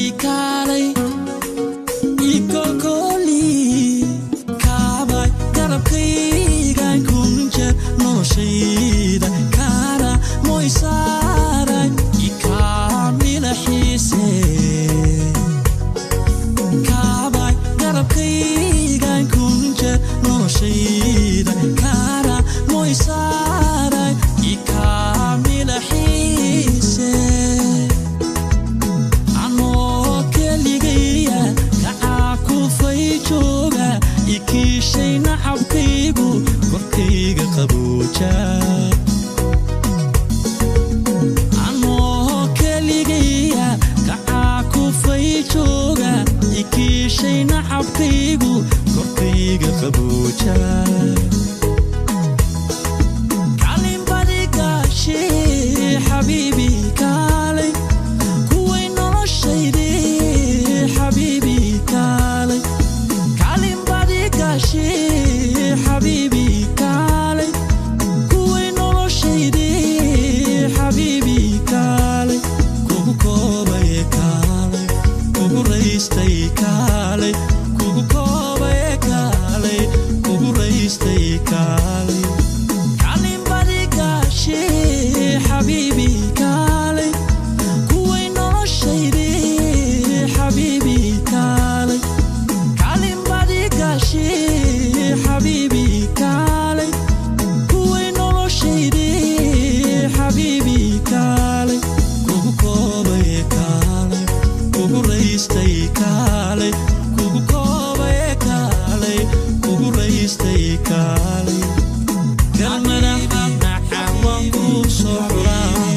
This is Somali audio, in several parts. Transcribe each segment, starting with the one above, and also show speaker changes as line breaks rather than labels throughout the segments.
Ikaalay ikolkoli, kaabay garabkaygan kunjeer noloshayda kaara moysaaray ikaamila xiise. Kaabay garabkaygan kunjeer noloshayda kaara moysaaray ikaamila xiise. Anoo keligaya kacaa kufay jooga, ikiishay nacabkaygu korkayga qabooja. Anoo keligaya kacaa kufay jooga, ikiishay nacabkaygu korkayga qabooja. Kalinbadigaashe xabiibi kaalay, kuway noloshayde xabiibi kaalay. Kalinbadigaashe xabiibi kaalay, kuway noloshayde xabiibi kaalay. Kugu koobay kaalay, kugu raystay kaalay, kugu koobay kaalay, kugu raystay kaalay. Kalinbadigaashe xabiibi kaalay, kuway noloshayde xabiibi kaalay. Kalinbadigaashe xabiibi kaalay, kuway noloshayde xabiibi kaalay. Kugu koobay kaalay, kugu raystay kaalay, kugu koobay kaalay, kugu raystay kaalay. Kalmadaha macaan waan kuu soo xuraa,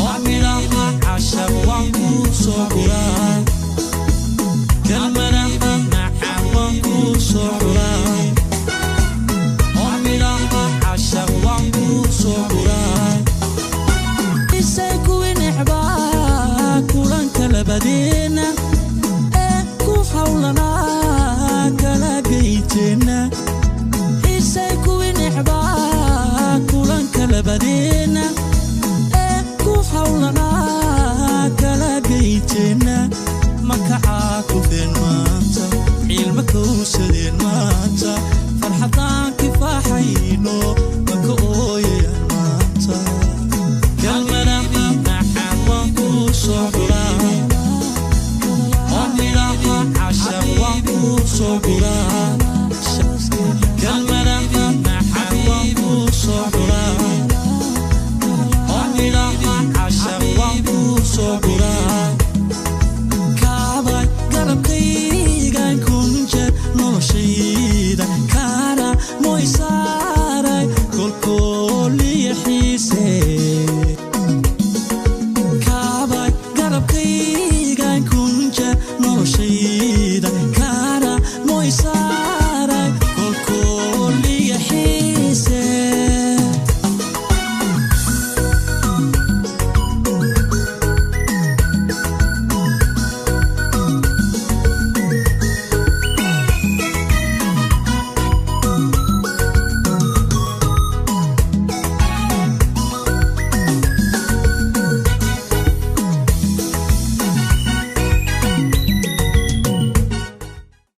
oo midhaha cashar waan kuu soo xuraa. Kalmadaha macaan waan kuu soo xuraa, oo midhaha cashar waan kuu soo xuraa. Isay kuwii necbaa kulanka labadeena ee ku hawlanaa kala geyteena. Isay kuwii necbaa kulanka labadeena ee ku hawlanaa kala geyteena. Makacaa kufeen maanta, ciilma kowsadeen maanta, farxadaan kifaaxayno maka ooyayaan maanta. Kalmadaha macaan waan kuu soo xuraa, oo midhaha cashar waan kuu soo xuraa. Kalmadaha macaan waan kuu soo xuraa, oo midhaha cashar waan kuu soo xuraa. Kaabay garabkaygan kunjeer noloshayda kaara moysaaray kolkooliya xiise. Kaabay garabkay